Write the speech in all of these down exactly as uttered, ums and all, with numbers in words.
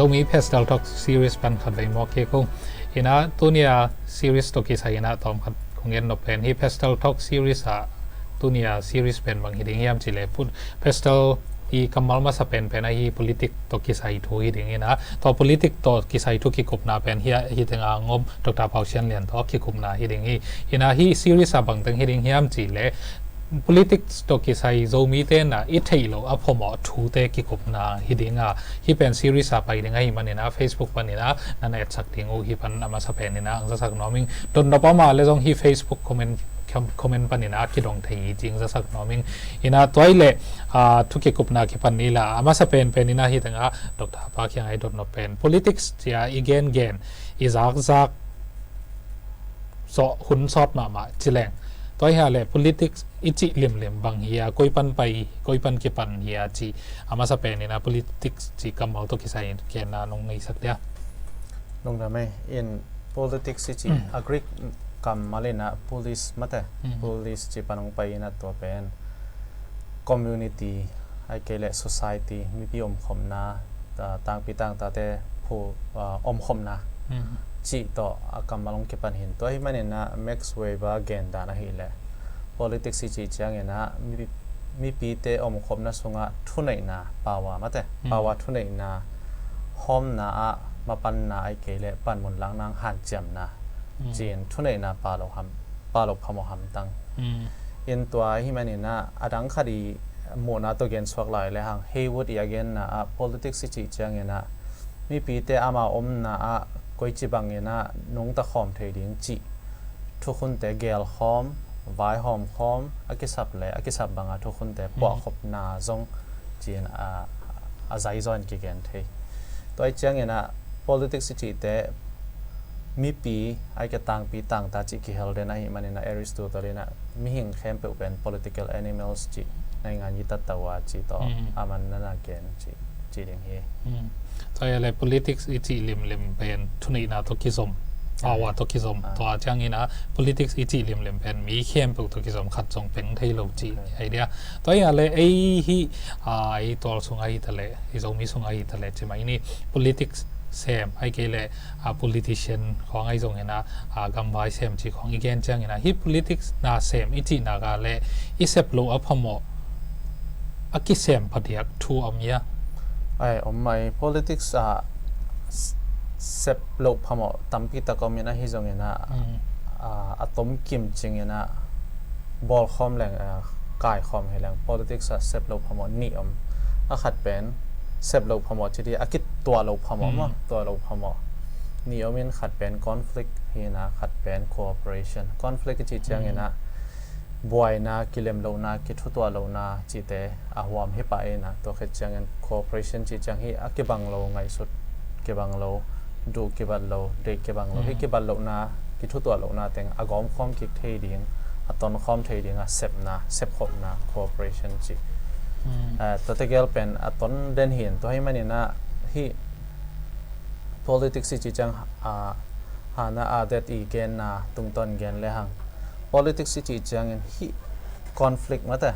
Zomi Pastel Talk series pan khat vei mawk kik ung. Ina tunia series tawh kisai ina tawm khat kong gen nop pen hi Pastel Talk series ah tunia series pen bang hi ding hiam cih leh put pastel i kammal masa penpen ahi politics tawh kisai thu hi ding ina tua politics tawh kisai thu kikupna pen hi a hi teng a ngom Doctor Pau Sian Lian tawh kikupna hi ding hi. Ina hi series ah bang teng hi ding hiam cih leh politics tawh kisai Zomite na i theih loh a phamawh thute kikupna hi ding a hi pen series a pai ding ahi manin a Facebook panin a nan etsak ding uh hi pan a masa pen ina ang zasak nuam ing. Dotnop a mah le zong hi Facebook comment comment panin a kidong thei hi ci ang zasak nuam ing. Ina tua i leh thu kikupna kipan ni la a masa penpen ina hi teng a Doctor Pa kiang a i dotnop pen politics cia i gengen i zakzak zawh hun sawt mahmah ci leng tua hi a leh politics i cih limlim bang hi a koi pan pai koi pan kipan hi a ci a masa pen ina politics ci kammal tawh kisai genna nong ngeisak dia. Lungdam ei in politics i ci a Greek kammal ina polis mate polis ci pan hong pai ina tua pen community ai kei leh society mipi omkhopna tangpi tangtate phu omkhopna cih tawh a kammal hong kipan hin tua hi manin a Max Weber gen dan ahih leh politics i cih ciangin a mipite omkhopna sungah thuneihna power mate power thuneihna hawmna ah mapanna ai kei leh panmun lakna hanciamna ci-in thuneihna palo phamawh hamtang in tua hi manin a a dang khat i muhna tawh gen suak lai le hang Haywood i a genna ah politics i cih ciangin a mipite ama omna ah koici bangin a nungta khawm thei ding cih thukhunte gelkhawm vaihawm khawm a kisap le a kisap banga thukhunte puahkhopna zong ci-in a zaizaw in kigen thei. Tua i ciangin a politics i cihte mipi ai ke tangpi tangta cih kihel den ahi manin a Aristotle in a mihing khempeuh pen political animals cih naingan i tattau a cih tawh a man nana gen cih ding hi. Tua hi a le politics i cih limlim pen thuneihna tawh kizom power tawh kizom tua ciangin a politics i cih limlim pen mi khempeuh tawh kizom khat zong peng thei lo cih idea. Tua hi a le ei hi ei tual sung ahi ta le i Zomi sung ahi ta le ci mai ni politics sem ai kei le a politician khawng ai zong ina a gamvai sem ci khawng i gen ciangin a hi politics na sem i cihna ka le i sep lo a phamawh a kisem phadiak thu om ia. Ai om mai politics a sep lo phamawh tampi tak om in ahi zongin a a tom kim cingin a bawlkhawm leng kaikhawm hi leng politics a sep lo phamawh nih om. A khat pen sep lo phamawh ci di a kituah lo phamawh maw tuah lo phamawh nih om in khat pen conflict hi na khat pen cooperation. Conflict i cih ciangin a buaina kilemlohna kithutuah lohna cihte a huam hi pah in a tua khit ciangin cooperation cih ciang hi a kibang lo ngaihsut kibang lo duh kibat lo deih kibang lo hi kibat lohna kithutuah lohna teng a gawmkhawm kik thei ding a tonkhawm thei ding a sepna sepkhopna cooperation cih. Tuate gel pen a ton den hin tua hi manin a hi politics i cih ciang a hana a det i genna tungtawn gen le hang politics i cih ciangin hih conflict mate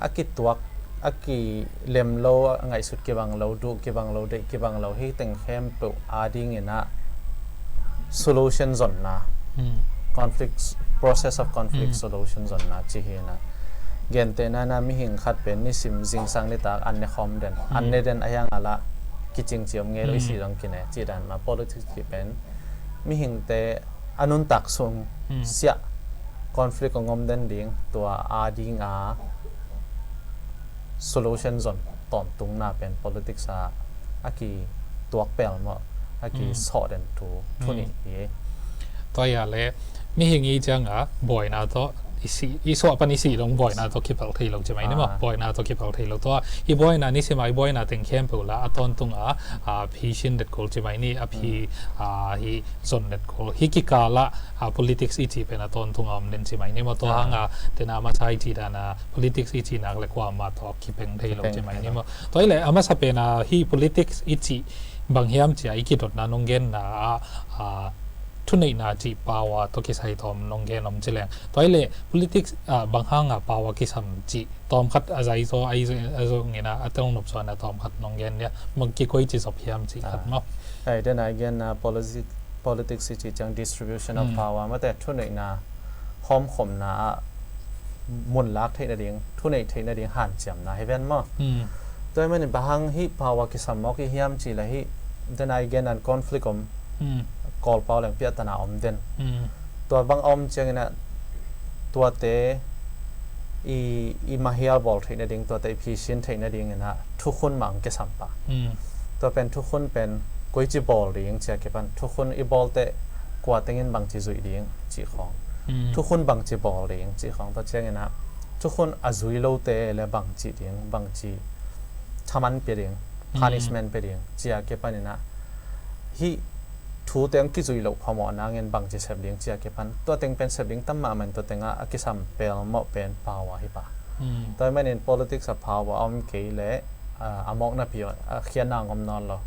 a kituak a kilem lo a ngaihsut kibang lo duh kibang lo deih kibang lo hih teng khempeuh a dingin a solution zonna conflict process of conflict solution zonna ci hi na. Gentehna na mihing khat pen nisim zingsang nitak an ne khawm den an ne den a hiang a lah kicing ciom ngei lo i si zong kine cih dan ma politics cih pen mihingte a nuntak sung siah conflict a ngom den ding tua a ding a solution zon tawntungna pen politics a a ki tuak pel maw a ki sawh den thu thu nih hi. Tua ia le mihing i cianga buaina tawh i suah pan i sih dong buaina tawh kipal thei lo ci mai ni maw buaina tawh kipal thei lo tua i buaina nisim a i buaina teng khempeuh la a tawntung a a phi sin det kul ci mai ni a phi a hi zon det kul hi kikal ah a politics i ci pen a tawntung a om den ci mai ni maw tua hang a tena masa i ci dan a politics i ci nak le kua ma tawh kipeng thei lo ci mai ni maw tua i le a masa pen a hi politics i ci bang hiam cia i kidotna nong genna a a thuneihna cih power tawh kisai tawm nong gen om ci leng. Tua hi leh politics ah bang hanga power kisam cih tawm khat a zai zaw a i zong ina a tawng nop zaw ina tawm khat nong gen dia. Mang kikoi ci zop hiam cih khat maw? Ai, den a i gen na politics i cih ciang distribution of power mate thuneihna hawmkhopna ah mun lak theih nading, thuneih theih nading hanciamna hi ven maw? Tua hi manin bang hang hih power kisam mawk i hiam cih leh hih den a i gen an conflict om, Kawlpau leng piahtana om den. Tua bang a om ciangin ah tuate i, i mahial bawl theih nading, tuate i phisin theih nadingin ah thukhun mah hong kisam pah. Tua pen thukhun pen koici bawl ding ci a kipan thukhun i bawl teh kua tengin bangci zuih ding cih khawng. Thukhun bangci bawl ding cih khawng tua ciangin ah thukhun a zui lote le bangci ding, bangci thaman pia ding, punishment pia ding ci a kipanin ah hih thute hong kizui loh phamawh nangin bangci sep ding ci a kipan tua teng pen sep ding tam mahmah in tua tengah a kisam pelmawh pen power hi pah. Tua hi manin politics ah power a om kei leh a, a mawkna pi a khiatna ngom nawn lo.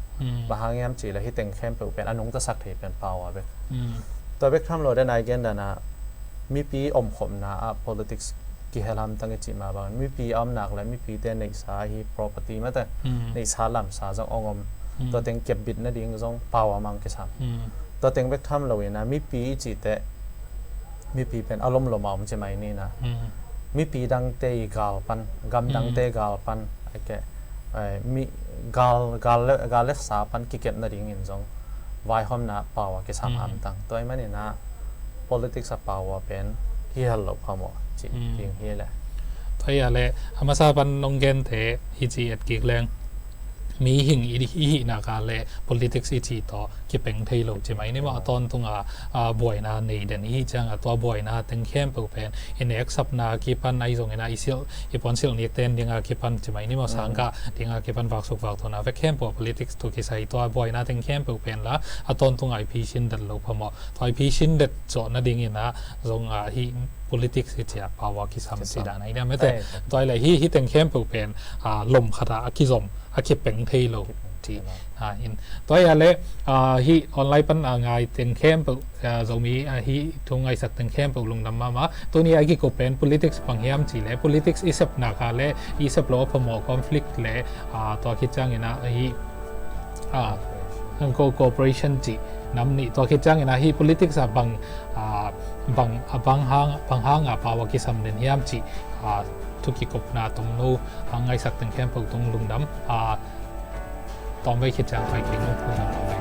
Bang hang hiam cih leh hih teng khempeuh pen a nungtasak thei pen power bek. Tua bek tham lo den a i gen dan ah mipi omkhopna ah politics kihel hamtang i cih mah bangin mipi a om nak leh mipite neihsa hi property mate neihsa lamsa zong ong om. Tua teng kepbit nading zong power mah hong kisam. Tua teng bek tham lo ina mipi i cih teh mipi pen a lomlom a om ci mai ni na. Mipi dangte i gal pan, gam dangte gal pan, ai ke, ai, mi gal, gal le, gal le sa pan kikep nadingin zong vaihawmna power kisam hamtang. Tua hi manin ah politics ah power pen hi hel lo phamawh cih ding hi leh. Tua hi a leh a masa pan nong gente hi ci et kik leng mihing i, i hihnak a leh politics i cih tawh kipeng thei lo ci mai ni maw? A tawntung a, a, buaina nei den i hih ciang a tua buaina teng khempeuh pen i neksapna a kipan ahi zongin ah i silh, i puansilh nikten ding a kipan ci mai ni maw? Sangkah ding a kipan vaksuk vaktuahna vek khempeuh a politics tawh kisai tua buaina teng khempeuh pen la a tawntung a i phisin den lo phamawh. Tua i phisin den zawh nadingin ah zong a hih politics i cih a power kisam ci dan ahi dia mate. Tua hi leh hih, hih teng khempeuh pen, a, lom khat ah a kizom a kipeng thei lo. Tua hi a leh, a, hih online pan a ngai teng khempeuh, a, Zomi, a, hih thu ngaisak teng khempeuh lungdam mahmah. Tuni a i kiko pen politics bang hiam cih leh politics i sepnak a leh i sep lo a phamawh conflict leh, a, tua khit ciangin ah hih, a, co-, cooperation cih nam nih tua khit ciangin ah hih politics ah bang, a, bang, a, bang hang, bang hanga power kisam den hiam cih, a, thu kikopna tawmno, a, ngaisak teng khempeuh tung lungdam, a, tawmvei khit ciang pai kei nu lungdam tawmvei.